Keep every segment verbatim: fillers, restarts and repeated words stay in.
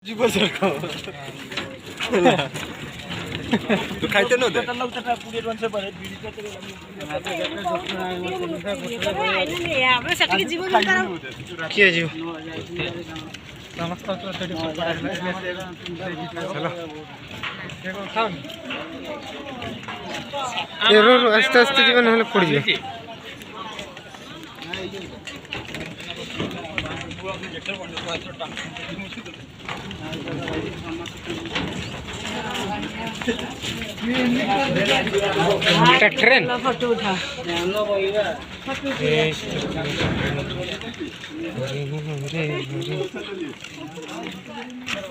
ଯିବ ସାର୍ କଣ? ତୁ ଖାଇତେ ନ ଦେ। କିଏ ଯିବ? ଏ ରୋ, ରୋ, ଆସ୍ତେ ଆସ୍ତେ ଯିବ, ନହେଲେ ପଡ଼ିଯିବ। ଏଟା ଟ୍ରେନ୍। ଫଟୋ ଉଠା।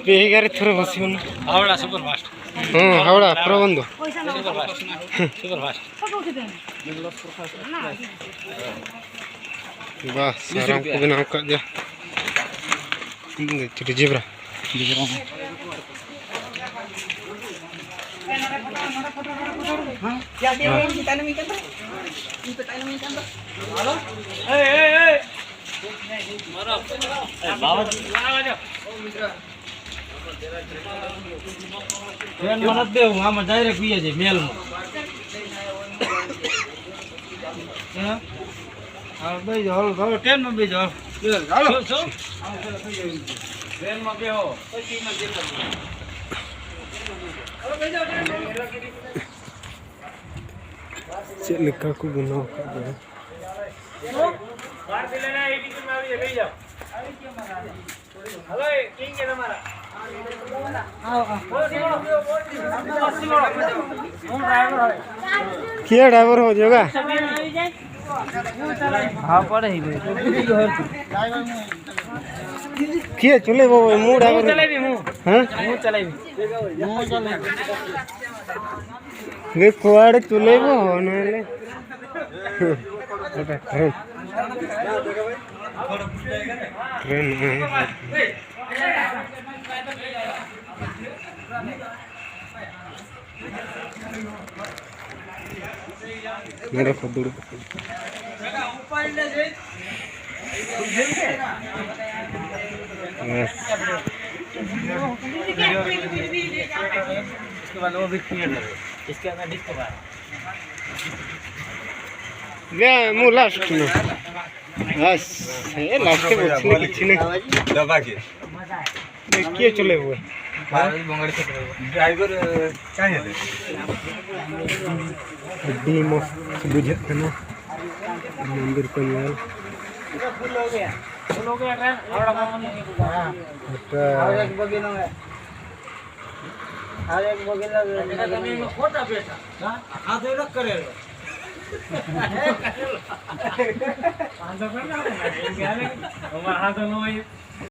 ବେହେଗାରେ ଥରେ ବସିବନି। ହାୱଡ଼ା ସୁପରଫାଷ୍ଟ। ହଁ, ହାୱଡ଼ା ପ୍ରବନ୍ଧ। ସୁପରଫାଷ୍ଟ। ସୁପରଫାଷ୍ଟ। ବାଃ, ସାରଙ୍କୁ ବି ନାମ କାଦିଆ। ᱪᱷᱩᱴᱤ ᱡᱤᱵᱽᱨᱟ। ᱮᱱ ᱢᱟᱱᱚᱛ ᱫᱮᱣ, ᱟᱢ direct ᱤᱭᱟᱹ ᱡᱮ, ᱢᱮᱞ ᱢᱟ᱾ ᱦᱮᱸ? ᱟᱨ ᱵᱮᱡᱚᱞ, ᱫᱚ ᱴᱮᱱ ᱢᱟ ᱵᱮᱡᱚᱞ᱾ ᱪᱟᱞᱚ᱾ ᱥᱩ, ᱥᱩ᱾ ᱴᱮᱱ ᱢᱟ ᱵᱮᱦᱚ᱾ ᱪᱮᱫ ᱞᱮᱠᱟ ᱠᱚ ᱵᱮᱱᱟᱣ ᱟᱠᱟᱫ ᱵᱚᱱᱟ᱾ କିଏ ଡ୍ରାଇଭର ହବ ଜଗା? हाँ, पड़े ही भाई। କିଏ ଚଲେଇବ? ମୁଁ ଡ୍ରାଇଭର। चलेबी मु। हाँ? मु चलेबी। मु चलेबी। वे कुआड़े चलेबो हो नहले। गोटे ट्रेन। ट्रेन में। मेरे को दूर। बस। इसके बाद वो भी क्रिएट है, इसके अंदर डिस्क है। वे मु लास्ट में। बस, ये लास्ट के बच्चे ने कुछ नहीं। दबा के। ये क्या चले हुए? ड्राइवर कहाँ है? ᱟᱹᱰᱤ ᱢᱚᱡᱽ ᱵᱩᱡᱷᱟᱹᱜ ᱠᱟᱱᱟ ᱢᱚᱱᱫᱤᱨ ᱠᱚ ᱧᱮᱞ᱾ ᱟᱪᱪᱷᱟ᱾